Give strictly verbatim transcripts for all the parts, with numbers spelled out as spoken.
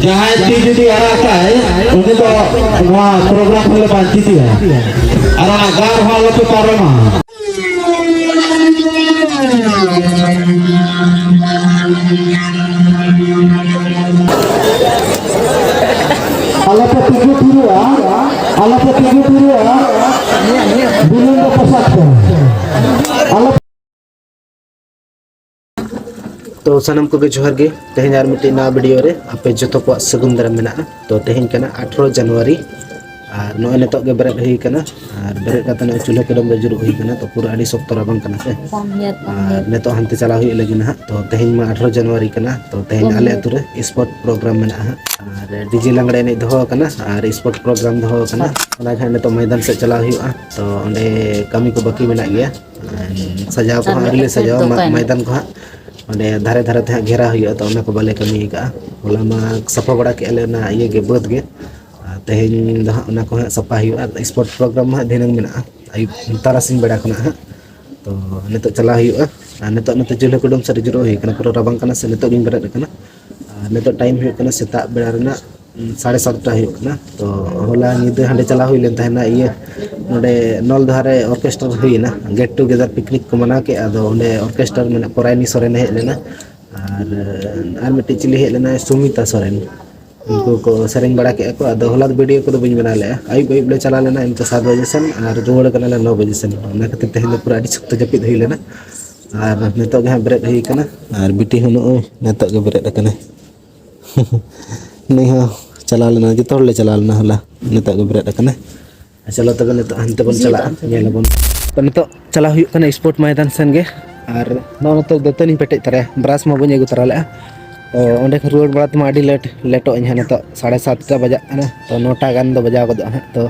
ᱡᱟᱦᱟᱸᱭ ᱛᱤ ᱡᱩᱫᱤ ᱟᱨᱟᱜ ᱠᱟᱭ, ᱩᱱᱤ ᱫᱚ ᱱᱚᱣᱟ ᱯᱨᱳᱜᱨᱟᱢ ᱠᱷᱚᱱ ᱞᱮ ᱵᱟᱧᱪᱤᱛᱮᱭᱟ᱾ ᱟᱨ ᱚᱱᱟ ᱜᱟᱨ ᱦᱚᱸ ᱟᱞᱚᱯᱮ ᱯᱟᱨᱚᱢᱟ᱾ ᱟᱞᱚᱯᱮ ᱛᱤᱸᱜᱩ ᱛᱷᱤᱨᱚᱜᱼᱟ, ᱟᱞᱚᱯᱮ ᱛᱤᱸᱜᱩ ᱛᱷᱤᱨᱚᱜᱼᱟ᱾ ᱵᱩᱞᱩᱝ ᱫᱚ ᱯᱚᱥᱟᱜ ᱯᱮ᱾ ᱟᱞᱚ ᱛᱚ ᱥᱟᱱᱟᱢ ᱠᱚᱜᱮ ᱡᱚᱦᱟᱨ ᱜᱮ᱾ ᱛᱮᱦᱮᱧ ᱟᱨ ᱢᱤᱫᱴᱤᱡ ᱱᱟᱣᱟ ᱵᱷᱤᱰᱤᱭᱳ ᱨᱮ ᱟᱯᱮ ᱡᱚᱛᱚ ᱠᱚᱣᱟᱜ ᱥᱟᱹᱜᱩᱱ ᱫᱟᱨᱟᱢ ᱢᱮᱱᱟᱜᱼᱟ᱾ ᱛᱚ ᱛᱮᱦᱮᱧ ᱠᱟᱱᱟ ᱟᱴᱷᱨᱚ ᱡᱟᱱᱩᱣᱟᱨᱤ, ᱟᱨ ᱱᱚᱜᱼᱚᱭ ᱱᱤᱛᱚᱜ ᱜᱮ ᱵᱮᱨᱮᱫ ᱦᱩᱭ ᱠᱟᱱᱟ᱾ ᱟᱨ ᱵᱮᱨᱮᱫ ᱠᱟᱛᱮ ᱱᱚᱜᱼᱚᱭ ᱪᱩᱞᱦᱟᱹ ᱠᱩᱰᱟᱹᱢ ᱨᱮ ᱡᱩᱨᱩᱜ ᱦᱩᱭ ᱠᱟᱱᱟ᱾ ᱛᱚ ᱯᱩᱨᱟᱹ ᱟᱹᱰᱤ ᱥᱚᱠᱛᱚ ᱨᱟᱵᱟᱝ ᱠᱟᱱᱟ ᱥᱮ᱾ ᱟᱨ ᱱᱤᱛᱚᱜ ᱦᱟᱱᱛᱮ ᱪᱟᱞᱟᱣ ᱦᱩᱭᱩᱜ ᱞᱟᱹᱜᱤᱫ ᱱᱟᱦᱟᱜ᱾ ᱛᱚ ᱛᱮᱦᱮᱧ ᱢᱟ ᱟᱴᱷᱨᱚ ᱡᱟᱱᱩᱣᱟᱨᱤ ᱠᱟᱱᱟ᱾ ᱛᱚ ᱛᱮᱦᱮᱧ ᱟᱞᱮ ᱟᱹᱛᱩ ᱨᱮ ᱥᱯᱳᱨᱴ ᱯᱨᱳᱜᱨᱟᱢ ᱢᱮᱱᱟᱜᱼᱟ ᱦᱟᱸᱜ᱾ ᱟᱨ ᱰᱤᱡᱮ ᱞᱟᱜᱽᱲᱮ ᱮᱱᱮᱡ ᱫᱚᱦᱚ ᱟᱠᱟᱱᱟ ᱟᱨ ᱥᱯᱳᱨᱴ ᱯᱨᱳᱜᱨᱟᱢ ᱫᱚᱦᱚ ᱟᱠᱟᱱᱟ᱾ ᱚᱱᱟ ᱜᱮ ᱦᱟᱸᱜ ᱱᱤᱛᱚᱜ ᱢᱚᱭᱫᱟᱱ ᱥᱮᱫ ᱪᱟᱞᱟᱣ ᱦᱩᱭᱩᱜᱼᱟ᱾ ᱛᱚ ᱚᱸᱰᱮ ᱠᱟᱹᱢᱤ ᱠᱚ ᱵᱟᱹᱠᱤ ᱢᱮᱱᱟᱜ ᱜᱮᱭᱟ᱾ ᱥᱟᱡᱟᱣ ᱠᱚᱦᱚᱸ ᱟᱹᱣᱨᱤ ᱞᱮ ᱥᱟᱡᱟᱣᱟ᱾ ᱢᱟ-, ᱢᱚᱭᱫᱟᱱ ᱠᱚ ᱦᱟᱸᱜ ᱚᱸᱰᱮ ᱫᱷᱟᱨᱮ ᱫᱷᱟᱨᱮ ᱛᱮ ᱦᱟᱸᱜ ᱜᱷᱮᱨᱟ ᱦᱩᱭᱩᱜᱼᱟ᱾ ᱛᱚ ᱚᱱᱟ ᱠᱚ ᱵᱟᱞᱮ ᱠᱟᱹᱢᱤ ᱟᱠᱟᱫᱼᱟ᱾ ᱦᱚᱞᱟ ᱢᱟ ᱥᱟᱯᱷᱟ ᱵᱟᱲᱟ ᱠᱮᱫᱼᱟ ᱞᱮ ᱚᱱᱟ ᱤᱭᱟᱹ ᱜᱮ, ᱵᱟᱹᱫᱽ ᱜᱮ᱾ ᱟᱨ ᱛᱮᱦᱮᱧ ᱫᱚ ᱦᱟᱸᱜ ᱚᱱᱟ ᱠᱚ ᱦᱟᱸᱜ ᱥᱟᱯᱷᱟ ᱦᱩᱭᱩᱜᱼᱟ᱾ ᱟᱨ ᱥᱯᱳᱨᱴ ᱯᱨᱳᱜᱨᱟᱢ ᱢᱟ ᱦᱟᱸᱜ ᱫᱷᱤᱱᱟᱹᱝ ᱢᱮᱱᱟᱜᱼᱟ, ᱟᱹᱭᱩᱵ ᱛᱟᱨᱟᱥᱤᱧ ᱵᱮᱲᱟ ᱠᱷᱚᱱᱟᱜ ᱦᱟᱸᱜ᱾ ᱛᱚ ᱱᱤᱛᱚᱜ ᱪᱟᱞᱟᱣ ᱦᱩᱭᱩᱜᱼᱟ᱾ ᱟᱨ ᱱᱤᱛᱚᱜ ᱱᱚᱛᱮ ᱪᱩᱞᱦᱟᱹ ᱠᱩᱰᱟᱹᱢ ᱥᱮᱫ ᱨᱮ ᱡᱩᱨᱩᱜ ᱦᱩᱭ ᱠᱟᱱᱟ᱾ ᱯᱩᱨᱟᱹ ᱨᱟᱵᱟᱝ ᱠᱟᱱᱟ ᱥᱮ, ᱱᱤᱛᱚᱜ ᱜᱤᱧ ᱵᱮᱨᱮᱫ ᱟᱠᱟᱱᱟ᱾ ᱟᱨ ᱱᱤᱛᱚᱜ ᱴᱟᱭᱤᱢ ᱦᱩᱭᱩᱜ ᱠᱟᱱᱟ ᱥᱮᱛᱟᱜ ᱵᱮᱲᱟ ᱨᱮᱱᱟᱜ, ᱩᱸ, ᱥᱟᱲᱮ ᱥᱟᱛᱴᱟ ᱦᱩᱭᱩᱜ ᱠᱟᱱᱟ᱾ ᱛᱚ ᱦᱚᱞᱟ ᱧᱤᱫᱟᱹ ᱦᱟᱸᱰᱮ ᱪᱟᱞᱟᱣ ᱦᱩᱭ ᱞᱮᱱ ᱛᱟᱦᱮᱱᱟ, ᱤᱭᱟᱹ, ᱱᱚᱰᱮ ᱱᱚᱞᱫᱚᱦᱟ ᱨᱮ ᱚᱨᱠᱮᱥᱴᱟᱨ ᱦᱩᱭᱮᱱᱟ, ᱜᱮᱴ ᱴᱩᱜᱮᱫᱟᱨ ᱯᱤᱠᱱᱤᱠ ᱠᱚ ᱢᱟᱱᱟᱣ ᱠᱮᱫᱼᱟ᱾ ᱟᱫᱚ ᱚᱸᱰᱮ ᱚᱨᱠᱮᱥᱴᱟᱨ ᱢᱮᱱᱟᱜ, ᱯᱚᱨᱟᱭᱱᱤ ᱥᱚᱨᱮᱱᱮ ᱦᱮᱡ ᱞᱮᱱᱟ᱾ ᱟᱨ, ᱟᱨ ᱢᱤᱫᱴᱤᱡ ᱪᱤᱞᱤ ᱦᱮᱡ ᱞᱮᱱᱟᱭ, ᱥᱩᱢᱤᱛᱟ ᱥᱚᱨᱮᱱ᱾ ᱩᱱᱠᱩ ᱠᱚ ᱥᱮᱨᱮᱧ ᱵᱟᱲᱟ ᱠᱮᱫᱼᱟ ᱠᱚ᱾ ᱟᱫᱚ ᱦᱚᱞᱟ ᱫᱚ ᱵᱷᱤᱰᱤᱭᱳ ᱠᱚᱫᱚ ᱵᱟᱹᱧ ᱵᱮᱱᱟᱣ ᱞᱮᱫᱼᱟ᱾ ᱟᱹᱭᱩᱵ ᱟᱹᱭᱩᱵ ᱞᱮ ᱪᱟᱞᱟᱣ ᱞᱮᱱᱟ, ᱤᱱᱠᱟᱹ ᱥᱟᱛ ᱵᱟᱡᱮ ᱥᱮᱱ, ᱟᱨ ᱨᱩᱣᱟᱹᱲ ᱠᱟᱱᱟᱞᱮ ᱱᱚ ᱵᱟᱡᱮ ᱥᱮᱱ᱾ ᱚᱱᱟ ᱠᱷᱟᱹᱛᱤᱨ ᱛᱮᱦᱮᱧ ᱫᱚ ᱯᱩᱨᱟᱹ ᱟᱹᱰᱤ ᱥᱚᱠᱛᱚ ᱡᱟᱹᱯᱤᱫ ᱦᱩᱭ ᱞᱮᱱᱟ᱾ ᱟᱨ ᱱᱤᱛᱚᱜ ᱜᱮ ᱦᱟᱸᱜ ᱵᱮᱨᱮᱫ ᱦᱩᱭ ᱠᱟᱱᱟ᱾ ᱟᱨ ᱵᱤᱴᱤ ᱦᱚᱸ ᱱᱚᱜᱼᱚᱭ ᱱᱤᱛᱚᱜ ᱜᱮ ᱵᱮᱨᱮᱫ ᱟᱠᱟᱱᱟᱭ᱾ ᱱᱩᱭ ᱦᱚᱸ ᱪᱟᱞᱟᱣ ᱞᱮᱱᱟ, ᱡᱚᱛᱚ ᱦᱚᱲ ᱞᱮ ᱪᱟᱞᱟᱣ ᱞᱮᱱᱟ ᱦᱚᱞᱟ᱾ ᱱᱤᱛᱚᱜ ᱜᱮ ᱵᱮᱨᱮᱫ ᱟᱠᱟᱱᱟᱭ᱾ ᱟᱨ ᱪᱚᱞᱚ ᱛᱚᱵᱮ ᱱᱤᱛᱚᱜ ᱦᱟᱱᱛᱮ ᱵᱚᱱ ᱪᱟᱞᱟᱜᱼᱟ, ᱧᱮᱞ ᱟᱵᱚᱱ᱾ ᱛᱚ ᱱᱤᱛᱚᱜ ᱪᱟᱞᱟᱣ ᱦᱩᱭᱩᱜ ᱠᱟᱱᱟ ᱥᱯᱳᱨᱴ ᱢᱚᱭᱫᱟᱱ ᱥᱮᱱ ᱜᱮ᱾ ᱟᱨ ᱱᱚᱜᱼᱚ ᱱᱤᱛᱚᱜ ᱫᱟᱹᱛᱟᱹᱱᱤᱧ ᱯᱮᱴᱮᱡ ᱛᱟᱨᱟᱭᱟ, ᱵᱨᱟᱥ ᱢᱟ ᱵᱟᱹᱧ ᱟᱹᱜᱩ ᱛᱚᱨᱟ ᱞᱮᱫᱼᱟ᱾ ᱛᱚ ᱚᱸᱰᱮ ᱠᱷᱚᱱ ᱨᱩᱣᱟᱹᱲ ᱵᱟᱲᱟ ᱛᱮᱢᱟ ᱟᱹᱰᱤ ᱞᱮᱴ, ᱞᱮᱴᱚᱜ ᱟᱹᱧ ᱦᱟᱸᱜ᱾ ᱱᱤᱛᱚᱜ ᱥᱟᱲᱮ ᱥᱟᱛᱴᱟ ᱵᱟᱡᱟᱜ ᱠᱟᱱᱟ, ᱛᱚ ᱱᱚᱴᱟ ᱜᱟᱱ ᱫᱚ ᱵᱟᱡᱟᱣ ᱜᱚᱫᱚᱜᱼᱟ ᱦᱟᱸᱜ᱾ ᱛᱚ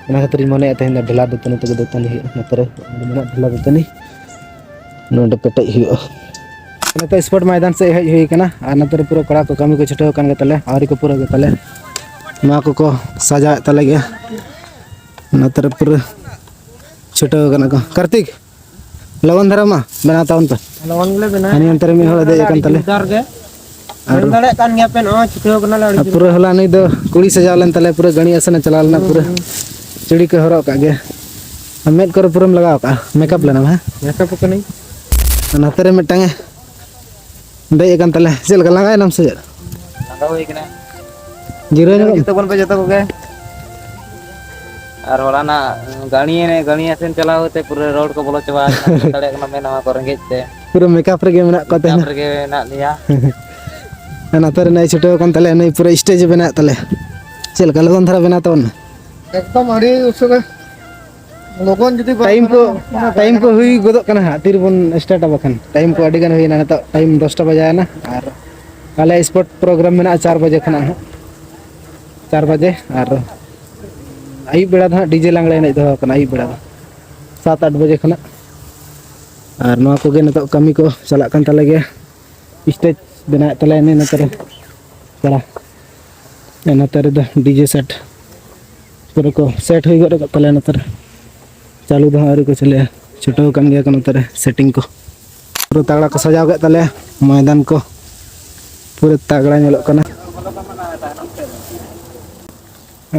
ᱚᱱᱟ ᱠᱷᱟᱹᱛᱤᱨ ᱤᱧ ᱢᱚᱱᱮᱭᱮᱫ ᱛᱮᱦᱮᱧ ᱫᱚ ᱰᱷᱮᱞᱟ ᱫᱟᱹᱛᱟᱹᱱᱤ ᱛᱮᱜᱮ ᱫᱟᱹᱛᱟᱹᱱᱤ ᱦᱩᱭᱩᱜᱼᱟ᱾ ᱱᱚᱛᱮ ᱨᱮ ᱢᱮᱱᱟᱜ ᱰᱷᱮᱞᱟ ᱫᱟᱹᱛᱟᱹᱱᱤ, ᱱᱚᱰᱮ ᱯᱮᱴᱮᱡ ᱦᱩᱭᱩᱜᱼᱟ᱾ ᱱᱤᱛᱚᱜ ᱥᱯᱳᱨᱴ ᱢᱚᱭᱫᱟᱱ ᱥᱮᱫ ᱦᱮᱡ ᱦᱩᱭ ᱠᱟᱱᱟ᱾ ᱟᱨ ᱱᱚᱛᱮ ᱨᱮ ᱯᱩᱨᱟᱹ ᱠᱚᱲᱟ ᱠᱚ ᱠᱟᱹᱢᱤ ᱠᱚ ᱪᱷᱩᱴᱟᱹᱣ ᱟᱠᱟᱱ ᱜᱮ ᱛᱟᱞᱮ, ᱟᱹᱣᱨᱤ ᱠᱚ ᱯᱩᱨᱟᱹᱣ ᱜᱮ ᱛᱟᱞᱮ᱾ ᱱᱚᱣᱟ ᱠᱚᱠᱚ ᱥᱟᱡᱟᱣᱮᱫ ᱛᱟᱞᱮ ᱜᱮᱭᱟ᱾ ᱱᱚᱛᱮ ᱨᱮ ᱯᱩᱨᱟᱹ ᱪᱷᱩᱴᱟᱹᱣ ᱠᱟᱱᱟ ᱠᱚ᱾ ᱠᱟᱨᱛᱤᱠ, ᱞᱚᱜᱚᱱ ᱫᱷᱟᱨᱟ ᱢᱟ ᱵᱮᱱᱟᱣ ᱛᱟᱵᱚᱱ ᱯᱮ᱾ ᱞᱚᱜᱚᱱ ᱜᱮᱞᱮ ᱵᱮᱱᱟᱣᱟ᱾ ᱦᱟᱹᱱᱤ ᱚᱱᱛᱮ ᱨᱮ ᱢᱤᱫ ᱦᱚᱲ ᱫᱮᱡ ᱟᱠᱟᱱ ᱛᱟᱞᱮ᱾ ᱡᱳᱨᱫᱟᱨ ᱜᱮ᱾ ᱟᱨ ᱧᱮᱞ ᱫᱟᱲᱮᱭᱟᱜ ᱠᱟᱱ ᱜᱮᱭᱟ ᱯᱮ, ᱱᱚᱜᱼᱚᱭ ᱪᱷᱩᱴᱟᱹᱣ ᱠᱟᱱᱟᱞᱮ ᱟᱹᱰᱤ ᱟᱨ ᱡᱳᱨ᱾ ᱯᱩᱨᱟᱹ ᱦᱚᱞᱟ ᱱᱩᱭ ᱫᱚ ᱠᱩᱲᱤ ᱥᱟᱡᱟᱣ ᱞᱮᱱ ᱛᱟᱞᱮ, ᱯᱩᱨᱟᱹ ᱜᱟᱹᱲᱤ ᱟᱥᱮᱱᱮ ᱪᱟᱞᱟᱣ ᱞᱮᱱᱟ, ᱦᱩᱸ, ᱯᱩᱨᱟᱹ ᱦᱩᱸ᱾ ᱪᱩᱲᱤ ᱠᱚ ᱦᱚᱨᱚᱜ ᱠᱟᱜ ᱜᱮ᱾ ᱟᱨ ᱢᱮᱫ ᱠᱚᱨᱮ ᱯᱩᱨᱟᱹᱢ ᱞᱟᱜᱟᱣ ᱠᱟᱜᱼᱟ, ᱢᱮᱠᱟᱯ ᱞᱮᱱᱟᱢ, ᱦᱮᱸ? ᱢᱮᱠᱟᱯ ᱠᱟᱹᱱᱟᱹᱧ᱾ ᱟᱨ ᱱᱚᱛᱮ ᱨᱮ ᱢᱤᱫᱴᱟᱝ ᱮ ᱫᱮᱡ ᱟᱠᱟᱱ ᱛᱟᱞᱮ᱾ ᱪᱮᱫ ᱞᱮᱠᱟ, ᱞᱟᱸᱜᱟᱭᱮᱱᱟᱢ ᱥᱮ ᱪᱮᱫ? ᱞᱟᱸᱜᱟ ᱦᱩᱭ ᱠᱟᱱᱟ᱾ ᱡᱤᱨᱟᱹᱣ ᱧᱚᱜ ᱡᱤᱨᱟᱹᱣ ᱢᱮ᱾ ᱛᱟᱵᱚᱱ ᱯᱮ ᱡᱚᱛᱚ ᱠᱚᱜᱮ᱾ ᱟᱨ ᱦᱚᱞᱟᱱᱟᱜ ᱜᱟᱹᱲᱤ ᱮᱱᱮᱡ, ᱜᱟᱹᱲᱤ ᱟᱥᱮᱱ ᱪᱟᱞᱟᱣ ᱠᱟᱛᱮ ᱯᱩᱨᱟᱹ ᱨᱳᱰ ᱠᱚ ᱵᱚᱞᱚ ᱪᱟᱵᱟ ᱟᱠᱟᱱᱟ, ᱵᱩᱡᱷᱟᱹᱣ ᱫᱟᱲᱮᱭᱟᱜ ᱠᱟᱱᱟ, ᱢᱮᱫ ᱦᱟᱣᱟ ᱠᱚ ᱨᱮᱸᱜᱮᱡ ᱛᱮ᱾ ᱯᱩᱨᱟᱹ ᱢᱮᱠᱟᱯ ᱨᱮᱜᱮ ᱢᱮᱱᱟᱜ ᱠᱚᱣᱟ ᱢᱮᱠᱟᱯ ᱛᱮᱦᱮᱧ᱾ ᱨᱮᱜᱮ ᱢᱮᱱᱟᱜ ᱞᱮᱭᱟ᱾ ᱟᱨ ᱱᱚᱛᱮ ᱨᱮ ᱱᱩᱭ ᱪᱷᱩᱴᱟᱹᱣ ᱟᱠᱟᱱ ᱛᱟᱞᱮᱭᱟ, ᱱᱩᱭ ᱯᱩᱨᱟᱹ ᱥᱴᱮᱡᱽ ᱮ ᱵᱮᱱᱟᱣᱮᱫ ᱛᱟᱞᱮᱭᱟ᱾ ᱪᱮᱫ ᱞᱮᱠᱟ, ᱞᱚᱜᱚᱱ ᱫᱷᱟᱨᱟ ᱵᱮᱱᱟᱣ ᱛᱟᱵᱚᱱ ᱢᱮ᱾ ᱮᱠᱫᱚᱢ ᱟᱹᱰᱤ ᱩᱥᱟᱹᱨᱟ, ᱞᱚᱜᱚᱱ ᱡᱩᱫᱤ ᱵᱟᱝ ᱴᱟᱭᱤᱢ ᱠᱚ, ᱵᱮᱱᱟᱣᱟ, ᱚᱱᱟ ᱴᱟᱭᱤᱢ ᱠᱚ ᱦᱩᱭ ᱜᱚᱫᱚᱜ ᱠᱟᱱᱟ ᱦᱟᱸᱜ, ᱛᱤᱨᱮᱵᱚᱱ ᱥᱴᱟᱨᱴᱟ ᱵᱟᱠᱷᱟᱱ᱾ ᱴᱟᱭᱤᱢ ᱠᱚ ᱟᱹᱰᱤ ᱜᱟᱱ ᱦᱩᱭᱱᱟ, ᱱᱤᱛᱚᱜ ᱴᱟᱭᱤᱢ ᱫᱚᱥᱴᱟ ᱵᱟᱡᱟᱣᱮᱱᱟ᱾ ᱟᱨ ᱟᱞᱮ ᱥᱯᱳᱨᱴ ᱯᱨᱳᱜᱨᱟᱢ ᱢᱮᱱᱟᱜᱼᱟ ᱪᱟᱨ ᱵᱟᱡᱮ ᱠᱷᱚᱱᱟᱜ ᱦᱟᱸᱜ, ᱪᱟᱨ ᱵᱟᱡᱮ᱾ ᱟᱨ ᱟᱹᱭᱩᱵ ᱵᱮᱲᱟ ᱫᱚ ᱦᱟᱸᱜ ᱰᱤᱡᱮ ᱞᱟᱜᱽᱲᱮ ᱮᱱᱮᱡ ᱫᱚᱦᱚ ᱠᱟᱱᱟ, ᱟᱹᱭᱩᱵ ᱵᱮᱲᱟ ᱫᱚ ᱥᱟᱛ ᱟᱴ ᱵᱟᱡᱮ ᱠᱷᱚᱱᱟᱜ᱾ ᱟᱨ ᱱᱚᱣᱟ ᱠᱚᱜᱮ ᱱᱤᱛᱚᱜ ᱠᱟᱹᱢᱤ ᱠᱚ ᱪᱟᱞᱟᱜ ᱠᱟᱱ ᱛᱟᱞᱮ ᱜᱮᱭᱟ᱾ ᱥᱴᱮᱡᱽ ᱵᱮᱱᱟᱣᱮᱫ ᱛᱟᱞᱮᱭᱟ ᱱᱩᱭ ᱱᱚᱛᱮ ᱨᱮ ᱠᱚᱲᱟ᱾ ᱱᱚᱛᱮ ᱨᱮᱫᱚ ᱰᱤᱡᱮ ᱥᱮᱴ ᱯᱩᱨᱟᱹ ᱠᱚ ᱥᱮᱴ ᱦᱩᱭ ᱜᱚᱫ ᱟᱠᱟᱫ ᱛᱟᱞᱮᱭᱟ᱾ ᱱᱚᱛᱮ ᱨᱮ ᱪᱟᱹᱞᱩ ᱫᱚ ᱦᱟᱸᱜ ᱟᱹᱣᱨᱤ ᱠᱚ ᱪᱟᱹᱞᱩᱭᱟ, ᱪᱷᱩᱴᱟᱹᱣ ᱟᱠᱟᱱ ᱜᱮᱭᱟ ᱠᱚ ᱱᱚᱛᱮ ᱨᱮ ᱥᱮᱴᱤᱝ ᱠᱚ᱾ ᱯᱩᱨᱟᱹ ᱛᱟᱜᱲᱟ ᱠᱚ ᱥᱟᱡᱟᱣ ᱠᱮᱫ ᱛᱟᱞᱮᱭᱟ, ᱢᱚᱭᱫᱟᱱ ᱠᱚ ᱯᱩᱨᱟᱹ ᱛᱟᱜᱲᱟ ᱧᱮᱞᱚᱜ ᱠᱟᱱᱟ᱾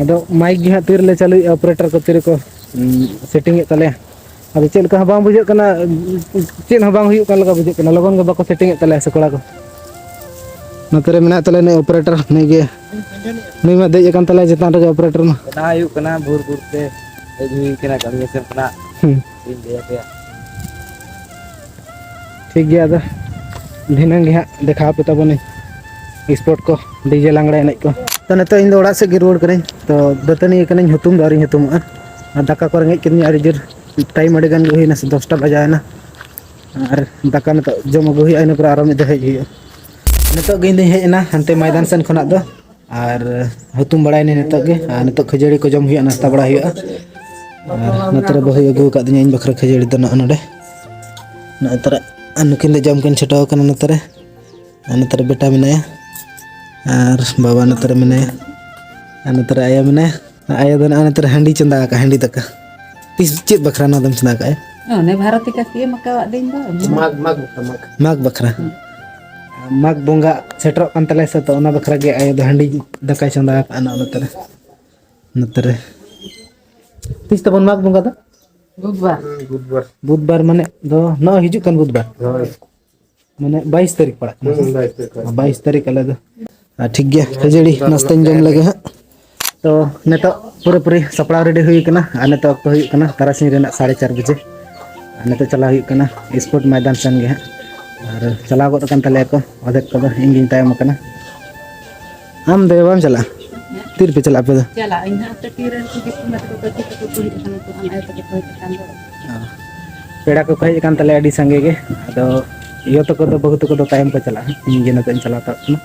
ᱟᱫᱚ ᱢᱟᱭᱤᱠ ᱜᱮ ᱦᱟᱸᱜ ᱛᱤᱨᱮᱞᱮ ᱪᱟᱹᱞᱩᱭᱮᱫᱼᱟ, ᱚᱯᱟᱨᱮᱴᱚᱨ ᱠᱚ ᱛᱤᱨᱮᱠᱚ, ᱩᱸ, ᱥᱮᱴᱤᱝ ᱮᱫ ᱛᱟᱞᱮᱭᱟ᱾ ᱟᱫᱚ ᱪᱮᱫ ᱞᱮᱠᱟ ᱦᱚᱸ ᱵᱟᱝ ᱵᱩᱡᱷᱟᱹᱜ ᱠᱟᱱᱟ, ᱪᱮᱫ ᱦᱚᱸ ᱵᱟᱝ ᱦᱩᱭᱩᱜ ᱠᱟᱱ ᱞᱮᱠᱟ ᱵᱩᱡᱷᱟᱹᱜ ᱠᱟᱱᱟ, ᱞᱚᱜᱚᱱ ᱜᱮ ᱵᱟᱠᱚ ᱥᱮᱴᱤᱝ ᱮᱫ ᱛᱟᱞᱮᱭᱟ ᱥᱮ ᱠᱚᱲᱟ ᱠᱚ᱾ ᱱᱚᱛᱮ ᱨᱮ ᱢᱮᱱᱟᱜ ᱛᱟᱞᱮᱭᱟ ᱱᱩᱭ ᱚᱯᱟᱨᱮᱴᱚᱨ, ᱱᱩᱭ ᱜᱮ, ᱱᱩᱭ ᱢᱟ ᱫᱮᱡ ᱟᱠᱟᱱ ᱛᱟᱞᱮᱭᱟ ᱪᱮᱛᱟᱱ ᱨᱮᱜᱮ ᱚᱯᱟᱨᱮᱴᱚᱨ ᱢᱟ᱾ ᱵᱮᱱᱟᱣ ᱦᱩᱭᱩᱜ ᱠᱟᱱᱟ, ᱵᱷᱳᱨ ᱵᱷᱳᱨ ᱛᱮ ᱦᱮᱡ ᱦᱩᱭ ᱠᱟᱱᱟ ᱠᱟᱹᱢᱤ ᱥᱮᱱ ᱠᱷᱚᱱᱟᱜ᱾ ᱦᱩᱸ᱾ ᱪᱮᱫ ᱤᱧ ᱞᱟᱹᱭ ᱟᱯᱮᱭᱟ? ᱴᱷᱤᱠ ᱜᱮᱭᱟ, ᱟᱫᱚ ᱫᱷᱤᱱᱟᱹᱝ ᱜᱮ ᱦᱟᱸᱜ ᱫᱮᱠᱷᱟᱣ ᱟᱯᱮ ᱛᱟᱵᱚᱱᱟᱹᱧ ᱥᱯᱳᱨᱴ ᱠᱚ, ᱰᱤᱡᱮ ᱞᱟᱜᱽᱲᱮ ᱮᱱᱮᱡ ᱠᱚ᱾ ᱛᱚ, ᱱᱤᱛᱚᱜ ᱤᱧ ᱫᱚ ᱚᱲᱟᱜ ᱥᱮᱫ ᱜᱮ ᱨᱩᱣᱟᱹᱲ ᱠᱟᱹᱱᱟᱹᱧ᱾ ᱛᱚ, ᱫᱟᱹᱛᱟᱹᱱᱤ ᱠᱟᱹᱱᱟᱹᱧ, ᱦᱩᱛᱩᱢ ᱫᱚ ᱟᱹᱣᱨᱤᱧ ᱦᱩᱛᱩᱢᱚᱜᱼᱟ᱾ ᱟᱨ ᱫᱟᱠᱟ ᱠᱚ ᱨᱮᱸᱜᱮᱡ ᱠᱤᱫᱤᱧᱟ ᱟᱹᱰᱤ ᱡᱳᱨ, ᱴᱟᱭᱤᱢ ᱟᱹᱰᱤ ᱜᱟᱱ ᱜᱮ ᱦᱩᱭᱱᱟ, ᱥᱮ ᱫᱚᱥᱴᱟ ᱵᱟᱡᱟᱣᱮᱱᱟ᱾ ᱟᱨ ᱫᱟᱠᱟ ᱱᱤᱛᱚᱜ ᱡᱚᱢ ᱟᱹᱜᱩ ᱦᱩᱭᱩᱜᱼᱟ, ᱤᱱᱟᱹ ᱯᱚᱨᱮ ᱟᱨᱚ ᱢᱤᱫ ᱫᱷᱟᱣ ᱦᱮᱡ ᱦᱩᱭᱩᱜᱼᱟ᱾ ᱱᱤᱛᱚᱜ ᱜᱮ ᱤᱧ ᱫᱚᱧ ᱦᱮᱡ ᱮᱱᱟ ᱦᱟᱱᱛᱮ ᱢᱚᱭᱫᱟᱱ ᱥᱮᱱ ᱠᱷᱚᱱᱟᱜ ᱫᱚ, ᱟᱨ ᱦᱩᱛᱩᱢ ᱵᱟᱲᱟᱭᱮᱱᱟᱹᱧ ᱱᱤᱛᱚᱜ ᱜᱮ, ᱟᱨ ᱱᱤᱛᱚᱜ ᱠᱷᱟᱹᱡᱟᱹᱲᱤ ᱠᱚ ᱡᱚᱢ ᱦᱩᱭᱩᱜᱼᱟ, ᱱᱟᱥᱛᱟ ᱵᱟᱲᱟ ᱦᱩᱭᱩᱜᱼᱟ᱾ ᱟᱨ ᱱᱚᱛᱮ ᱨᱮ ᱵᱟᱹᱦᱩᱭ ᱟᱹᱜᱩ ᱟᱠᱟᱫᱤᱧᱟ ᱤᱧ ᱵᱟᱠᱷᱨᱟ ᱠᱷᱟᱹᱡᱟᱹᱲᱤ ᱫᱚ ᱱᱚᱜᱼᱚ ᱱᱚᱰᱮ᱾ ᱱᱚᱜᱼᱚᱭ ᱛᱚᱨᱟ, ᱟᱨ ᱱᱩᱠᱤᱱ ᱫᱚ ᱡᱚᱢ ᱠᱤᱱ ᱪᱷᱩᱴᱟᱹᱣ ᱟᱠᱟᱱᱟ ᱱᱚᱛᱮ ᱨᱮ᱾ ᱟᱨ ᱱᱚᱛᱮ ᱨᱮ ᱵᱮᱴᱟ ᱢᱮᱱᱟᱭᱟ, ᱟᱨ ᱵᱟᱵᱟ ᱱᱚᱛᱮ ᱨᱮ ᱢᱮᱱᱟᱭᱟ, ᱟᱨ ᱱᱚᱛᱮ ᱨᱮ ᱟᱭᱳ ᱢᱮᱱᱟᱭᱟ᱾ ᱟᱭᱳ ᱫᱚ ᱱᱚᱜᱼᱚᱭ ᱱᱚᱛᱮ ᱨᱮ ᱦᱟᱺᱰᱤ ᱪᱚᱸᱫᱟ ᱟᱠᱟᱫ, ᱦᱟᱺᱰᱤ ᱫᱟᱠᱟ᱾ ᱛᱤᱥ ᱪᱮᱫ ᱵᱟᱠᱷᱨᱟ ᱱᱚᱣᱟ ᱫᱚᱢ ᱪᱚᱸᱫᱟ ᱟᱠᱟᱫᱼᱟ? ᱚᱱᱮ ᱵᱷᱟᱨᱚᱛᱤ ᱠᱟᱹᱠᱤ ᱮᱢ ᱟᱠᱟᱣᱟᱫ ᱫᱤᱱ ᱫᱚ᱾ ᱢᱟᱜᱽ, ᱢᱟᱜᱽ ᱵᱟᱠᱷᱨᱟ, ᱢᱟᱜᱽ᱾ ᱢᱟᱜᱽ ᱵᱟᱠᱷᱨᱟ᱾ ᱦᱩᱸ᱾ ᱢᱟᱜᱽ ᱵᱚᱸᱜᱟ ᱥᱮᱴᱮᱨᱚᱜ ᱠᱟᱱ ᱛᱟᱞᱮᱭᱟ ᱥᱮ, ᱛᱚ ᱚᱱᱟ ᱵᱟᱠᱷᱨᱟ ᱜᱮ ᱟᱭᱳ ᱫᱚ ᱦᱟᱺᱰᱤ ᱫᱟᱠᱟᱭ ᱪᱚᱸᱫᱟ ᱟᱠᱟᱫᱼᱟ ᱱᱚᱛᱮ ᱨᱮ᱾ ᱱᱚᱛᱮ ᱨᱮ ᱛᱤᱥ ᱛᱟᱵᱚᱱ ᱢᱟᱜᱽ ᱵᱚᱸᱜᱟ ᱫᱚ? ᱵᱩᱫᱷᱵᱟᱨ᱾ ᱵᱩᱫᱷᱵᱟᱨ ᱢᱟᱱᱮ ᱫᱚ ᱱᱚᱜᱼᱚᱭ ᱦᱤᱡᱩᱜ ᱠᱟᱱ ᱵᱩᱫᱷᱵᱟᱨ᱾ ᱦᱳᱭ᱾ ᱢᱟᱱᱮ ᱵᱟᱭᱤᱥ ᱛᱟᱹᱨᱤᱠᱷ ᱯᱟᱲᱟᱜ ᱠᱟᱱᱟ᱾ ᱦᱩᱸ, ᱵᱟᱭᱤᱥ ᱛᱟᱹᱨᱤᱠᱷ ᱯᱟᱲᱟᱜ ᱠᱟᱱᱟ᱾ ᱵᱟᱭᱤᱥ ᱛᱟᱹᱨᱤᱠᱷ ᱟᱞᱮ ᱫᱚ᱾ ᱟᱨ ᱴᱷᱤᱠ ᱜᱮᱭᱟ, ᱠᱷᱟᱹᱡᱟᱹᱲᱤ ᱱᱟᱥᱛᱟᱧ ᱡᱚᱢ ᱞᱮᱜᱮ ᱦᱟᱸᱜ᱾ ᱛᱚ ᱱᱤᱛᱚᱜ ᱯᱩᱨᱟᱹᱯᱩᱨᱤ ᱥᱟᱯᱲᱟᱣ ᱨᱮᱰᱤ ᱦᱩᱭ ᱠᱟᱱᱟ, ᱟᱨ ᱱᱤᱛᱚᱜ ᱚᱠᱛᱚ ᱦᱩᱭᱩᱜ ᱠᱟᱱᱟ ᱛᱟᱨᱟᱥᱤᱧ ᱨᱮᱱᱟᱜ ᱥᱟᱲᱮ ᱪᱟᱨ ᱵᱟᱡᱮ᱾ ᱟᱨ ᱱᱤᱛᱚᱜ ᱪᱟᱞᱟᱣ ᱦᱩᱭᱩᱜ ᱠᱟᱱᱟ ᱥᱯᱳᱨᱴ ᱢᱚᱭᱫᱟᱱ ᱥᱮᱱ ᱜᱮ ᱦᱟᱸᱜ᱾ ᱟᱨ ᱪᱟᱞᱟᱣ ᱜᱚᱫ ᱟᱠᱟᱱ ᱛᱟᱞᱮᱭᱟ ᱠᱚ ᱚᱫᱷᱮᱠ ᱠᱚᱫᱚ, ᱤᱧ ᱜᱤᱧ ᱛᱟᱭᱚᱢ ᱟᱠᱟᱱᱟ᱾ ᱟᱢ ᱫᱚ ᱵᱟᱢ ᱪᱟᱞᱟᱜᱼᱟ? ᱛᱤ ᱨᱮᱯᱮ ᱪᱟᱞᱟᱜᱼᱟ ᱟᱯᱮ ᱫᱚ? ᱪᱟᱞᱟᱜ ᱤᱧ ᱦᱟᱸᱜ ᱛᱤᱨᱮ ᱩᱱᱠᱩ ᱫᱤᱠᱩ ᱢᱮᱛᱟ ᱠᱚ ᱠᱟᱹᱴᱤᱡ ᱛᱟᱠᱚ ᱠᱚ ᱦᱮᱡ ᱟᱠᱟᱱᱟ ᱠᱚ, ᱟᱢ ᱟᱭᱳ ᱛᱟᱠᱚ ᱠᱚ ᱦᱮᱡ ᱟᱠᱟᱱ ᱫᱚ᱾ ᱯᱮᱲᱟ ᱠᱚᱠᱚ ᱦᱮᱡ ᱟᱠᱟᱱ ᱛᱟᱞᱮᱭᱟ ᱟᱹᱰᱤ ᱥᱟᱸᱜᱮ ᱜᱮ᱾ ᱟᱫᱚ ᱭᱳ ᱛᱟᱠᱚ ᱫᱚ, ᱵᱟᱹᱦᱩ ᱛᱟᱠᱚ ᱫᱚ ᱛᱟᱭᱚᱢ ᱠᱚ ᱪᱟᱞᱟᱜᱼᱟ, ᱤᱧ ᱜᱮ ᱱᱤᱛᱚᱜ ᱤᱧ ᱪᱟᱞᱟᱣ ᱦᱟᱛᱟᱲᱚᱜ ᱠᱟᱱᱟ᱾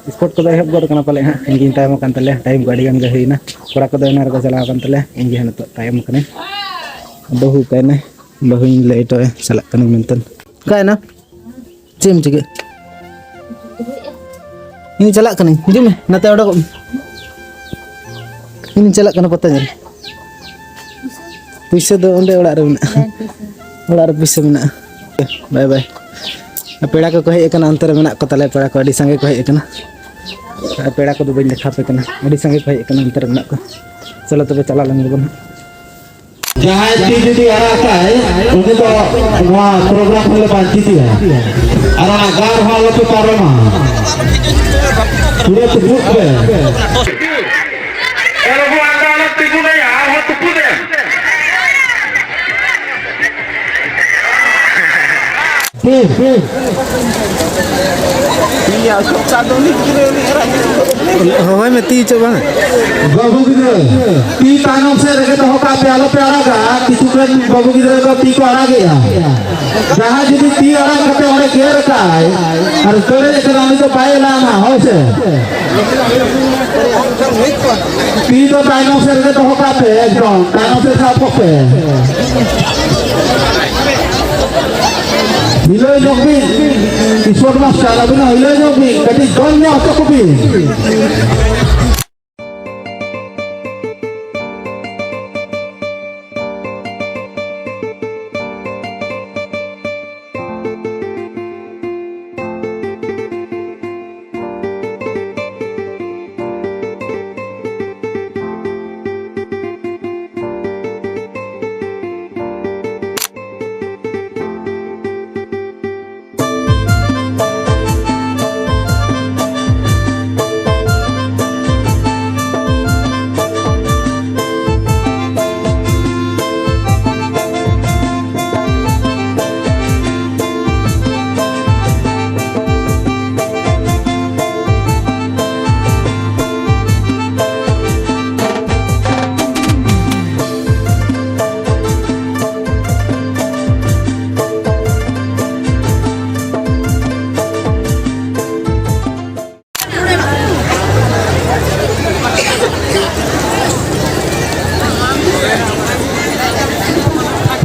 ᱟᱨ ᱥᱯᱳᱨᱴ ᱠᱚᱫᱚ ᱮᱦᱚᱵ ᱜᱚᱫ ᱟᱠᱟᱱᱟ ᱯᱟᱞᱮ ᱦᱟᱸᱜ, ᱤᱧ ᱜᱤᱧ ᱛᱟᱭᱚᱢ ᱟᱠᱟᱱ ᱛᱟᱞᱮᱭᱟ, ᱴᱟᱭᱤᱢ ᱠᱚ ᱟᱹᱰᱤ ᱜᱟᱱ ᱜᱮ ᱦᱩᱭᱱᱟ᱾ ᱠᱚᱲᱟ ᱠᱚᱫᱚ ᱮᱱᱟᱝ ᱨᱮᱠᱚ ᱪᱟᱞᱟᱣ ᱟᱠᱟᱱ ᱛᱟᱞᱮᱭᱟ, ᱤᱧ ᱜᱮ ᱦᱟᱸᱜ ᱱᱤᱛᱚᱜ ᱛᱟᱭᱚᱢ ᱟᱠᱟᱱᱟᱹᱧ᱾ ᱵᱟᱹᱦᱩ ᱚᱠᱟᱭᱮᱱᱟᱭ? ᱵᱟᱹᱦᱩᱧ ᱞᱟᱹᱭ ᱦᱚᱴᱚ ᱟᱭᱟ, ᱪᱟᱞᱟᱜ ᱠᱟᱹᱱᱟᱹᱧ ᱢᱮᱱᱛᱮ᱾ ᱚᱠᱟᱭᱮᱱᱟ? ᱪᱮᱫ ᱮᱢ ᱪᱤᱠᱟᱹᱭᱟ? ᱤᱧ ᱪᱟᱞᱟᱜ ᱠᱟᱹᱱᱟᱹᱧ, ᱦᱤᱡᱩᱜ ᱢᱮ, ᱱᱟᱛᱮ ᱚᱰᱚᱠᱚᱜ ᱢᱮ᱾ ᱤᱧ ᱪᱟᱞᱟᱜ ᱠᱟᱱᱟ ᱯᱟᱛᱟ ᱧᱮᱞ᱾ ᱯᱩᱭᱥᱟᱹ ᱫᱚ ᱚᱸᱰᱮ ᱚᱲᱟᱜ ᱨᱮ ᱢᱮᱱᱟᱜᱼᱟ᱾ ᱚᱲᱟᱜ ᱨᱮ ᱯᱩᱭᱥᱟᱹ ᱢᱮᱱᱟᱜᱼᱟ᱾ ᱵᱟᱭ ᱵᱟᱭ᱾ ᱯᱮᱲᱟ ᱠᱚᱠᱚ ᱦᱮᱡ ᱟᱠᱟᱱᱟ, ᱚᱱᱛᱮ ᱨᱮ ᱢᱮᱱᱟᱜ ᱠᱚ ᱛᱟᱞᱮᱭᱟ, ᱯᱮᱲᱟ ᱠᱚ ᱟᱹᱰᱤ ᱥᱟᱸᱜᱮ ᱠᱚ ᱦᱮᱡ ᱟᱠᱟᱱᱟ᱾ ᱟᱨ ᱯᱮᱲᱟ ᱠᱚᱫᱚ ᱵᱟᱹᱧ ᱫᱮᱠᱷᱟᱣ ᱟᱯᱮ ᱠᱟᱱᱟ, ᱟᱹᱰᱤ ᱥᱟᱸᱜᱮ ᱠᱚ ᱦᱮᱡ ᱟᱠᱟᱱᱟ, ᱚᱱᱛᱮ ᱨᱮ ᱢᱮᱱᱟᱜ ᱠᱚᱣᱟ᱾ ᱪᱚᱞᱚ ᱛᱚᱵᱮ ᱪᱟᱞᱟᱣ ᱞᱮᱱ ᱜᱮᱵᱚᱱ ᱦᱟᱸᱜ᱾ ᱡᱟᱦᱟᱸᱭ ᱛᱤ ᱡᱩᱫᱤ ᱟᱲᱟᱜ ᱠᱷᱟᱭ, ᱩᱱᱤ ᱫᱚ ᱱᱚᱣᱟ ᱯᱨᱳᱜᱨᱟᱢ ᱨᱮ ᱵᱟᱧᱪᱤᱛ ᱜᱮᱭᱟ᱾ ᱟᱨ ᱚᱱᱟ ᱜᱟᱲ ᱦᱚᱸ ᱟᱞᱚᱯᱮ ᱯᱟᱨᱚᱢᱟ᱾ ᱯᱩᱨᱟᱹ ᱛᱩᱯᱩᱫ ᱯᱮ᱾ ᱮ ᱵᱟᱹᱵᱩ, ᱟᱢ ᱫᱚ ᱟᱞᱚᱢ ᱛᱤᱸᱜᱩᱱᱟ, ᱟᱢ ᱦᱚᱸ ᱛᱩᱯᱩᱫ ᱮᱢ᱾ ᱦᱳᱭ ᱢᱮ, ᱛᱤ ᱪᱚ ᱵᱟᱝ᱾ ᱵᱟᱹᱵᱩ ᱜᱤᱫᱽᱨᱟᱹ, ᱛᱤ ᱛᱟᱭᱱᱚᱢ ᱥᱮᱫ ᱨᱮᱜᱮ ᱫᱚᱦᱚ ᱠᱟᱜ ᱯᱮ, ᱟᱞᱚ ᱯᱮ ᱟᱲᱟᱜᱟ᱾ ᱠᱤᱪᱷᱩ ᱜᱟᱱ ᱵᱟᱹᱵᱩ ᱜᱤᱫᱽᱨᱟᱹ ᱫᱚ ᱛᱤ ᱠᱚ ᱟᱲᱟᱜᱮᱜᱼᱟ᱾ ᱡᱟᱦᱟᱸᱭ ᱡᱩᱫᱤ ᱛᱤ ᱟᱲᱟᱜ ᱠᱟᱛᱮ ᱚᱸᱰᱮ ᱜᱮᱨ ᱠᱟᱜᱼᱟᱭ ᱟᱨ ᱫᱟᱹᱲ ᱮᱫ ᱠᱟᱱᱟ, ᱩᱱᱤ ᱫᱚ ᱵᱟᱭ ᱮᱞᱟᱣᱟ, ᱦᱳᱭ ᱥᱮ? ᱛᱤ ᱫᱚ ᱛᱟᱭᱱᱚᱢ ᱥᱮᱫ ᱨᱮᱜᱮ ᱫᱚᱦᱚ ᱠᱟᱜ ᱯᱮ, ᱮᱠᱫᱚᱢ ᱛᱟᱭᱱᱚᱢ ᱥᱮᱫ ᱥᱟᱵ ᱠᱚᱜ ᱯᱮ᱾ ᱦᱤᱞᱟᱹᱣ ᱧᱚᱜ ᱵᱤᱱ, ᱤᱥᱯᱳᱨᱴ ᱢᱟᱥᱴᱟᱨ, ᱟᱹᱵᱤᱱ ᱦᱚᱸ ᱦᱤᱞᱟᱹᱣ ᱧᱚᱜ ᱵᱤᱱ, ᱠᱟᱹᱴᱤᱡ ᱫᱚᱱ ᱧᱚᱜ ᱦᱚᱪᱚ ᱠᱚᱵᱤᱱ᱾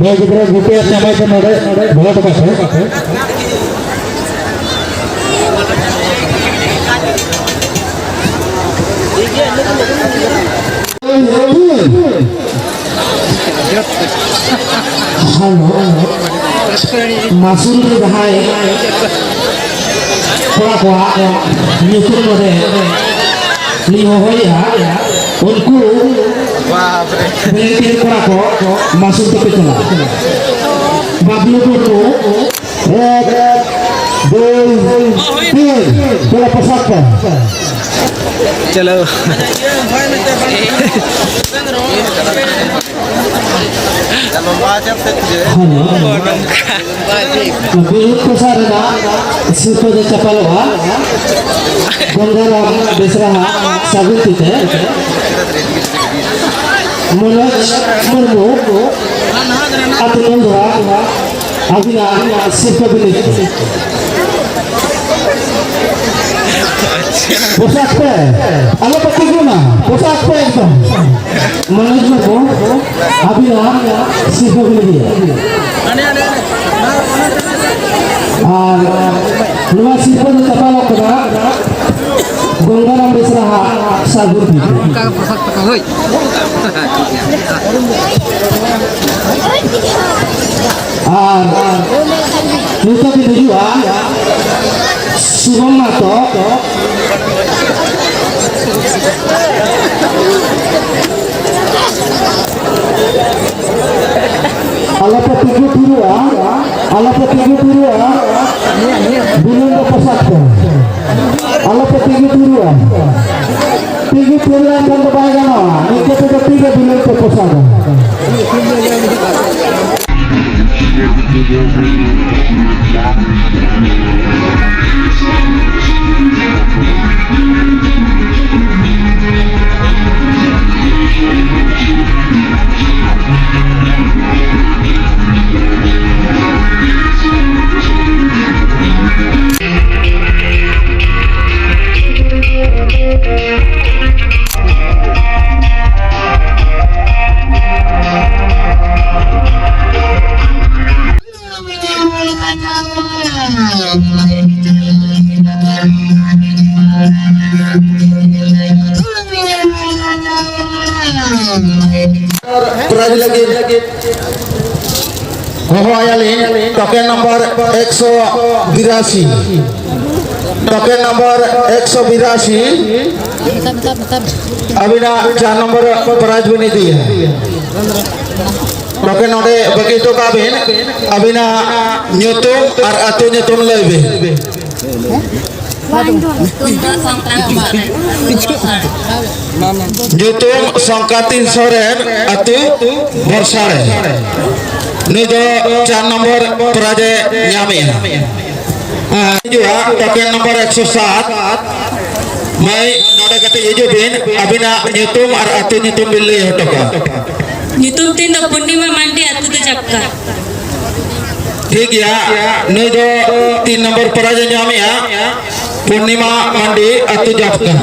ᱦᱳᱭ ᱜᱤᱫᱽᱨᱟᱹ, ᱜᱩᱴᱤ ᱟᱨ ᱪᱟᱢᱟᱭ ᱫᱚ ᱱᱚᱰᱮ ᱫᱚᱦᱚ ᱦᱚᱴᱚ ᱠᱟᱜ ᱯᱮ᱾ ᱦᱮᱞᱳ, ᱢᱟᱥᱩᱞ ᱨᱮ ᱡᱟᱦᱟᱸᱭ ᱠᱚᱲᱟ ᱠᱚᱣᱟᱜ ᱧᱩᱛᱩᱢ ᱱᱚᱰᱮ ᱞᱤᱧ ᱦᱚᱦᱚᱭᱮᱫᱼᱟ, ᱩᱱᱠᱩ ᱵᱟᱯ ᱨᱮ᱾ ᱵᱮᱞᱮᱱᱴᱤᱭᱟᱹ ᱠᱚᱲᱟ ᱠᱚ ᱢᱟᱥᱩᱞ ᱛᱮᱯᱮ ᱪᱟᱞᱟᱜᱼᱟ᱾ ᱵᱟᱵᱞᱩ ᱢᱩᱨᱢᱩ, ᱮᱠ, ᱫᱩᱭ, ᱛᱤᱱ, ᱪᱚᱞᱚ ᱯᱳᱥᱟᱠ ᱯᱮ᱾ ᱪᱚᱞᱚ᱾ ᱦᱮᱞᱳ᱾ ᱵᱤᱨᱩᱫ ᱯᱨᱚᱥᱟᱫᱽ ᱨᱮᱱᱟᱜ ᱥᱤᱨᱯᱟᱹ ᱫᱚ ᱪᱟᱯᱟᱞᱚᱜᱼᱟ ᱜᱚᱝᱜᱟᱨᱟᱢ ᱵᱮᱥᱨᱟ ᱦᱟᱜ ᱥᱟᱹᱜᱩᱱ ᱛᱤ ᱛᱮ᱾ ᱢᱚᱱᱳᱡᱽ ᱢᱩᱨᱢᱩ, ᱟᱹᱛᱩ ᱱᱚᱱᱫᱚᱣᱟ, ᱟᱹᱵᱤᱱᱟᱜ ᱥᱤᱨᱯᱟᱹ ᱵᱤᱱ ᱤᱫᱤ᱾ ᱯᱳᱥᱟᱠ ᱯᱮ, ᱟᱞᱚ ᱯᱮ ᱛᱤᱸᱜᱩᱱᱟ, ᱯᱳᱥᱟᱠ ᱯᱮ ᱮᱠᱫᱚᱢ᱾ ᱢᱚᱱᱳᱡᱽ ᱢᱩᱨᱢᱩ, ᱟᱹᱵᱤᱱᱟᱜ ᱥᱤᱨᱯᱟᱹ ᱵᱤᱱ ᱤᱫᱤᱭᱟ᱾ ᱟᱨ ᱱᱚᱣᱟ ᱥᱤᱨᱯᱟᱹ ᱫᱚ ᱪᱟᱯᱟᱞᱚᱜ ᱠᱟᱱᱟ ᱜᱚᱝᱜᱟᱨᱟᱢ ᱵᱮᱥᱨᱟ ᱦᱟᱜ ᱥᱟᱹᱜᱩᱱ ᱛᱤ ᱛᱮ᱾ ᱚᱱᱠᱟ ᱯᱳᱥᱟᱠ ᱛᱟᱠᱚ, ᱦᱳᱭ᱾ ᱟᱨ ᱱᱤᱛᱚᱜ ᱵᱤᱱ ᱦᱤᱡᱩᱜᱼᱟ ᱥᱩᱵᱷᱚᱢ ᱢᱟᱦᱟᱛᱚ᱾ ᱟᱞᱚᱯᱮ ᱛᱤᱸᱜᱩ ᱛᱷᱤᱨᱚᱜᱼᱟ, ᱟᱞᱚᱯᱮ ᱛᱤᱸᱜᱩ ᱛᱷᱤᱨᱚᱜᱼᱟ᱾ ᱵᱩᱞᱩᱝ ᱫᱚ ᱯᱳᱥᱟᱠ ᱯᱮ᱾ ᱟᱞᱚᱯᱮ ᱛᱤᱸᱜᱩ ᱛᱷᱤᱨᱚᱜᱼᱟ᱾ ᱛᱤᱸᱜᱩ ᱛᱷᱤᱨ ᱞᱮᱱᱠᱷᱟᱱ ᱫᱚ ᱵᱟᱭ ᱜᱟᱱᱚᱜᱼᱟ᱾ ᱱᱤᱝᱠᱟᱹ ᱛᱮᱫᱚ ᱛᱤᱨᱮ ᱵᱩᱞᱩᱝ ᱯᱮ ᱯᱳᱥᱟᱠᱟ? ᱯᱨᱟᱭᱤᱡᱽ ᱞᱟᱹᱜᱤᱫ ᱦᱚᱦᱚ ᱟᱭᱟᱞᱤᱧ ᱴᱳᱠᱮᱱ ᱱᱚᱢᱵᱚᱨ ᱮᱠᱥᱚ ᱵᱤᱨᱟᱥᱤ, ᱴᱳᱠᱮᱱ ᱱᱚᱢᱵᱚᱨ ᱮᱠᱥᱚ ᱵᱤᱨᱟᱥᱤ ᱟᱹᱵᱤᱱᱟᱜ ᱪᱟᱨ ᱱᱚᱢᱵᱚᱨ ᱯᱨᱟᱭᱤᱡᱽ ᱵᱤᱱ ᱤᱫᱤᱭᱟ᱾ ᱴᱳᱠᱮᱱ ᱱᱚᱰᱮ ᱵᱟᱹᱜᱤ ᱦᱚᱴᱚ ᱠᱟᱜ ᱵᱤᱱ, ᱟᱹᱵᱤᱱᱟᱜ ᱧᱩᱛᱩᱢ ᱟᱨ ᱟᱹᱛᱩ ᱧᱩᱛᱩᱢ ᱞᱟᱹᱭ ᱵᱤᱱ᱾ ᱧᱩᱛᱩᱢ ᱥᱚᱝᱠᱟᱱᱛᱤ ᱥᱚᱨᱮᱱ, ᱟᱹᱛᱩ ᱵᱚᱨᱥᱟᱲᱮ᱾ ᱱᱩᱭ ᱫᱚ ᱪᱟᱨ ᱱᱚᱢᱵᱚᱨ ᱯᱨᱟᱭᱤᱡᱽ ᱮ ᱧᱟᱢᱮᱜᱼᱟ᱾ ᱦᱤᱡᱩᱜᱼᱟ ᱴᱳᱠᱮᱱ ᱱᱚᱢᱵᱚᱨ ᱮᱠᱥᱚ ᱥᱟᱛ᱾ ᱢᱟᱹᱭ, ᱱᱚᱰᱮ ᱠᱟᱹᱴᱤᱡ ᱦᱤᱡᱩᱜ ᱵᱤᱱ, ᱟᱹᱵᱤᱱᱟᱜ ᱧᱩᱛᱩᱢ ᱟᱨ ᱟᱹᱛᱩ ᱧᱩᱛᱩᱢ ᱵᱤᱱ ᱞᱟᱹᱭ ᱦᱚᱴᱚ ᱠᱟᱜᱼᱟ᱾ ᱧᱩᱛᱩᱢ ᱛᱤᱧ ᱫᱚ ᱯᱩᱨᱱᱤᱢᱟ ᱢᱟᱱᱰᱤ, ᱟᱹᱛᱩ ᱫᱚ ᱡᱟᱯᱠᱟ᱾ ᱴᱷᱤᱠ ᱜᱮᱭᱟ, ᱱᱩᱭ ᱫᱚ ᱛᱤᱱ ᱱᱚᱢᱵᱚᱨ ᱯᱨᱟᱭᱤᱡᱽ ᱮ ᱧᱟᱢᱮᱜᱼᱟ, ᱯᱩᱨᱱᱤᱢᱟ ᱢᱟᱱᱰᱤ, ᱟᱹᱛᱩ ᱡᱟᱯᱠᱟ᱾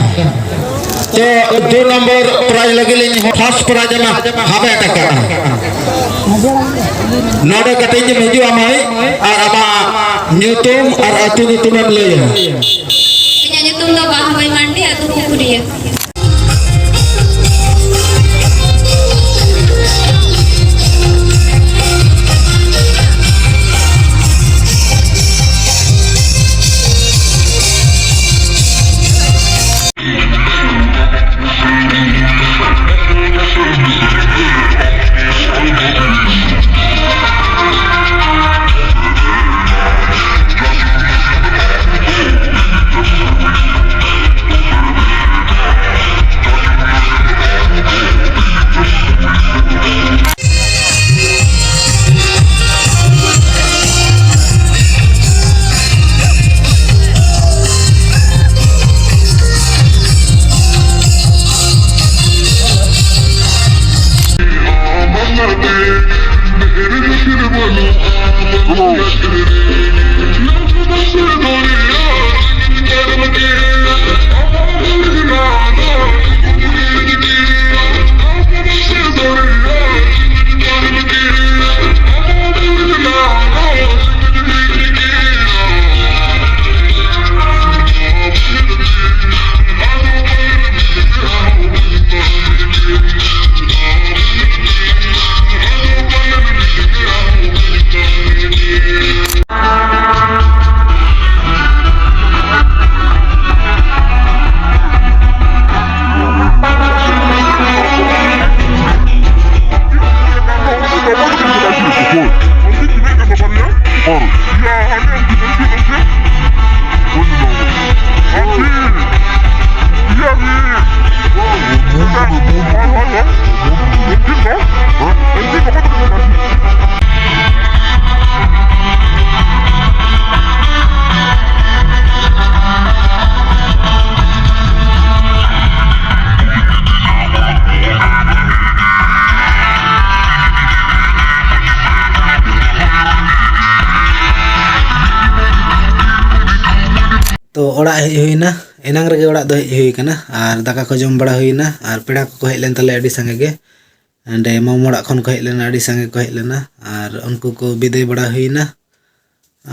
ᱛᱚ, ᱫᱩ ᱱᱚᱢᱵᱚᱨ ᱯᱨᱟᱭᱤᱡᱽ ᱞᱟᱹᱜᱤᱫ ᱞᱤᱧ ᱯᱷᱟᱥᱴ ᱯᱨᱟᱭᱤᱡᱽ ᱮ ᱦᱟᱢᱮᱴ ᱟᱠᱟᱫᱼᱟ᱾ ᱱᱚᱰᱮ ᱠᱟᱹᱴᱤᱡ ᱮᱢ ᱦᱤᱡᱩᱜᱼᱟ ᱢᱟᱹᱭ, ᱟᱨ ᱟᱢᱟᱜ ᱧᱩᱛᱩᱢ ᱟᱨ ᱟᱹᱛᱩ ᱧᱩᱛᱩᱢ ᱮᱢ ᱞᱟᱹᱭᱟ᱾ ᱤᱧᱟᱹᱜ ᱧᱩᱛᱩᱢ ᱫᱚ ᱵᱟᱦᱟᱢᱟᱹᱭ ᱢᱟᱱᱰᱤ, ᱟᱹᱛᱩ ᱯᱩᱠᱷᱩᱨᱤᱭᱟᱹ᱾ ᱛᱚ ᱚᱲᱟᱜ ᱦᱮᱡ ᱦᱩᱭᱱᱟ, ᱮᱱᱟᱝ ᱨᱮᱜᱮ ᱚᱲᱟᱜ ᱫᱚ ᱦᱮᱡ ᱦᱩᱭ ᱠᱟᱱᱟ᱾ ᱟᱨ ᱫᱟᱠᱟ ᱠᱚ ᱡᱚᱢ ᱵᱟᱲᱟ ᱦᱩᱭᱱᱟ, ᱟᱨ ᱯᱮᱲᱟ ᱠᱚᱠᱚ ᱦᱮᱡ ᱞᱮᱱ ᱛᱟᱞᱮᱭᱟ ᱟᱹᱰᱤ ᱥᱟᱸᱜᱮ ᱜᱮ᱾ ᱚᱸᱰᱮ ᱢᱟᱢᱚ ᱚᱲᱟᱜ ᱠᱷᱚᱱ ᱠᱚ ᱦᱮᱡ ᱞᱮᱱᱟ, ᱟᱹᱰᱤ ᱥᱟᱸᱜᱮ ᱠᱚ ᱦᱮᱡ ᱞᱮᱱᱟ᱾ ᱟᱨ ᱩᱱᱠᱩ ᱠᱚ ᱵᱤᱫᱟᱹᱭ ᱵᱟᱲᱟ ᱦᱩᱭᱱᱟ᱾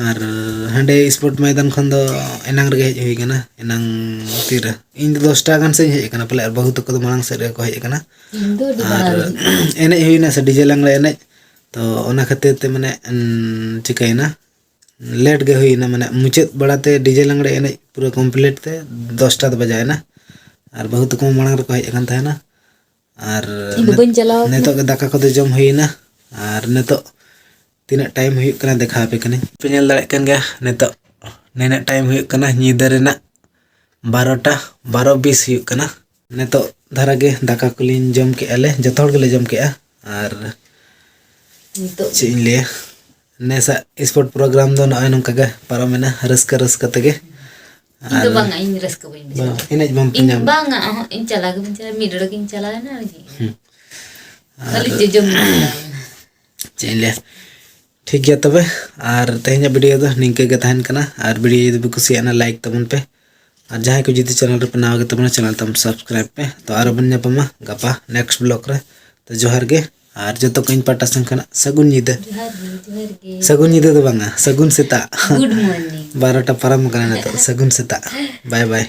ᱟᱨ ᱦᱟᱸᱰᱮ ᱥᱯᱳᱨᱴ ᱢᱚᱭᱫᱟᱱ ᱠᱷᱚᱱ ᱫᱚ ᱮᱱᱟᱝ ᱨᱮᱜᱮ ᱦᱮᱡ ᱦᱩᱭ ᱠᱟᱱᱟ᱾ ᱮᱱᱟᱝ ᱛᱤᱨᱮ, ᱤᱧ ᱫᱚ ᱫᱚᱥᱴᱟ ᱜᱟᱱ ᱥᱮᱫ ᱤᱧ ᱦᱮᱡ ᱟᱠᱟᱱᱟ ᱯᱟᱞᱮ, ᱟᱨ ᱵᱟᱹᱦᱩ ᱛᱟᱠᱚ ᱫᱚ ᱢᱟᱲᱟᱝ ᱥᱮᱫ ᱨᱮᱜᱮ ᱠᱚ ᱦᱮᱡ ᱟᱠᱟᱱᱟ᱾ ᱤᱧ ᱫᱚ ᱟᱹᱰᱤ ᱟᱨ ᱢᱟᱲᱟᱝ ᱨᱮ᱾ ᱮᱱᱮᱡ ᱦᱩᱭᱱᱟ ᱥᱮ ᱰᱤᱡᱮ ᱞᱟᱜᱽᱬᱮ ᱮᱱᱮᱡ, ᱛᱚ ᱚᱱᱟ ᱠᱷᱟᱹᱛᱤᱨ ᱛᱮ ᱢᱟᱱᱮ ᱩᱸ, ᱪᱤᱠᱟᱹᱭᱮᱱᱟ, ᱞᱮᱴ ᱜᱮ ᱦᱩᱭᱱᱟ᱾ ᱢᱟᱱᱮ ᱢᱩᱪᱟᱹᱫ ᱵᱟᱲᱟᱛᱮ ᱰᱤᱡᱮ ᱞᱟᱜᱽᱬᱮ ᱮᱱᱮᱡ ᱯᱩᱨᱟᱹ ᱠᱚᱢᱯᱞᱤᱴ ᱛᱮ ᱫᱚᱥᱴᱟ ᱫᱚ ᱵᱟᱡᱟᱣᱮᱱᱟ᱾ ᱟᱨ ᱵᱟᱹᱦᱩ ᱛᱟᱠᱚ ᱢᱟᱲᱟᱝ ᱨᱮᱠᱚ ᱦᱮᱡ ᱟᱠᱟᱱ ᱛᱟᱦᱮᱱᱟ᱾ ᱟᱨ ᱤᱧ ᱫᱚ ᱵᱟᱹᱧ ᱪᱟᱞᱟᱣ ᱟᱠᱟᱱᱟ᱾ ᱱᱤᱛᱚᱜ ᱜᱮ ᱫᱟᱠᱟ ᱠᱚᱫᱚ ᱡᱚᱢ ᱦᱩᱭᱱᱟ᱾ ᱟᱨ ᱱᱤᱛᱚᱜ ᱛᱤᱱᱟᱹᱜ ᱴᱟᱭᱤᱢ ᱦᱩᱭᱩᱜ ᱠᱟᱱᱟ ᱫᱮᱠᱷᱟᱣ ᱟᱯᱮ ᱠᱟᱹᱱᱟᱹᱧ᱾ ᱯᱮ ᱧᱮᱞ ᱫᱟᱲᱮᱭᱟᱜ ᱠᱟᱱ ᱜᱮᱭᱟ ᱱᱤᱛᱚᱜ ᱱᱤᱱᱟᱹᱜ ᱴᱟᱭᱤᱢ ᱦᱩᱭᱩᱜ ᱠᱟᱱᱟ, ᱧᱤᱫᱟᱹ ᱨᱮᱱᱟᱜ ᱵᱟᱨᱚᱴᱟ ᱵᱟᱨᱚ ᱵᱤᱥ ᱦᱩᱭᱩᱜ ᱠᱟᱱᱟ᱾ ᱱᱤᱛᱚᱜ ᱫᱷᱟᱨᱟ ᱜᱮ ᱫᱟᱠᱟ ᱠᱚᱞᱤᱧ ᱡᱚᱢ ᱠᱮᱜᱼᱟ ᱞᱮ, ᱡᱚᱛᱚ ᱦᱚᱲ ᱜᱮᱞᱮ ᱡᱚᱢ ᱠᱮᱜᱼᱟ᱾ ᱟᱨ ᱱᱤᱛᱚᱜ ᱪᱮᱫ ᱤᱧ ᱞᱟᱹᱭᱟ, ᱱᱮᱥᱟᱜ ᱥᱯᱳᱨᱴ ᱯᱨᱳᱜᱨᱟᱢ ᱫᱚ ᱱᱚᱜᱼᱚᱭ ᱱᱚᱝᱠᱟ ᱜᱮ ᱯᱟᱨᱚᱢᱮᱱᱟ, ᱨᱟᱹᱥᱠᱟᱹ ᱨᱟᱹᱥᱠᱟᱹ ᱛᱮᱜᱮ᱾ ᱤᱧ ᱫᱚ ᱵᱟᱝᱟ, ᱤᱧ ᱨᱟᱹᱥᱠᱟᱹ ᱵᱟᱹᱧ ᱵᱩᱡᱷᱟᱹᱣᱟ᱾ ᱵᱟᱝ, ᱮᱱᱮᱡ ᱵᱟᱢ ᱤᱧ ᱧᱟᱢ ᱵᱟᱝᱟ, ᱚᱦᱚᱸ, ᱤᱧ ᱪᱟᱞᱟᱣ ᱜᱮ ᱵᱟᱹᱧ ᱪᱟᱞᱟᱣ ᱮᱱᱟ᱾ ᱦᱩᱸ᱾ ᱠᱷᱟᱹᱞᱤ ᱡᱚᱡᱚᱢ ᱜᱤᱧ ᱪᱟᱞᱟᱣ ᱮᱱᱟ᱾ ᱪᱮᱫ ᱤᱧ ᱞᱟᱹᱭᱟ, ᱴᱷᱤᱠ ᱜᱮᱭᱟ ᱛᱚᱵᱮ᱾ ᱟᱨ ᱛᱮᱦᱮᱧᱟᱜ ᱵᱷᱤᱰᱤᱭᱳ ᱫᱚ ᱱᱤᱝᱠᱟᱹ ᱜᱮ ᱛᱟᱦᱮᱱ ᱠᱟᱱᱟ᱾ ᱟᱨ ᱵᱷᱤᱰᱤᱭᱳ ᱡᱩᱫᱤ ᱯᱮ ᱠᱩᱥᱤᱭᱟᱜᱼᱟ, ᱞᱟᱭᱤᱠ ᱛᱟᱵᱚᱱ ᱯᱮ᱾ ᱟᱨ ᱡᱟᱦᱟᱸᱭ ᱠᱚ ᱡᱩᱫᱤ ᱪᱮᱱᱮᱞ ᱨᱮᱯᱮ ᱱᱟᱣᱟ ᱜᱮ ᱛᱟᱵᱚᱱᱟ, ᱪᱮᱱᱮᱞ ᱛᱟᱵᱚᱱ ᱥᱟᱵᱥᱠᱨᱟᱭᱤᱵ ᱯᱮ᱾ ᱛᱚ ᱟᱨᱚ ᱵᱚᱱ ᱧᱟᱯᱟᱢᱟ ᱜᱟᱯᱟ ᱱᱮᱠᱥᱴ ᱵᱞᱚᱜ ᱨᱮ᱾ ᱛᱚ ᱡᱚᱦᱟᱨ ᱜᱮ, ᱟᱨ ᱡᱚᱛᱚ ᱠᱚ ᱤᱧ ᱯᱟᱦᱴᱟ ᱥᱮᱱ ᱠᱷᱚᱱᱟᱜ ᱥᱟᱹᱜᱩᱱ ᱧᱤᱫᱟᱹ᱾ ᱡᱚᱦᱟᱨ ᱜᱮ, ᱡᱚᱦᱟᱨ ᱜᱮ᱾ ᱥᱟᱹᱜᱩᱱ ᱧᱤᱫᱟᱹ ᱫᱚ ᱵᱟᱝᱟ, ᱥᱟᱹᱜᱩᱱ ᱥᱮᱛᱟᱜ᱾ Good morning. ᱵᱟᱨᱚᱴᱟ ᱯᱟᱨᱚᱢ ᱟᱠᱟᱱᱟ ᱱᱤᱛᱚᱜ᱾ ᱥᱟᱹᱜᱩᱱ ᱥᱮᱛᱟᱜ᱾ ᱵᱟᱭ ᱵᱟᱭ᱾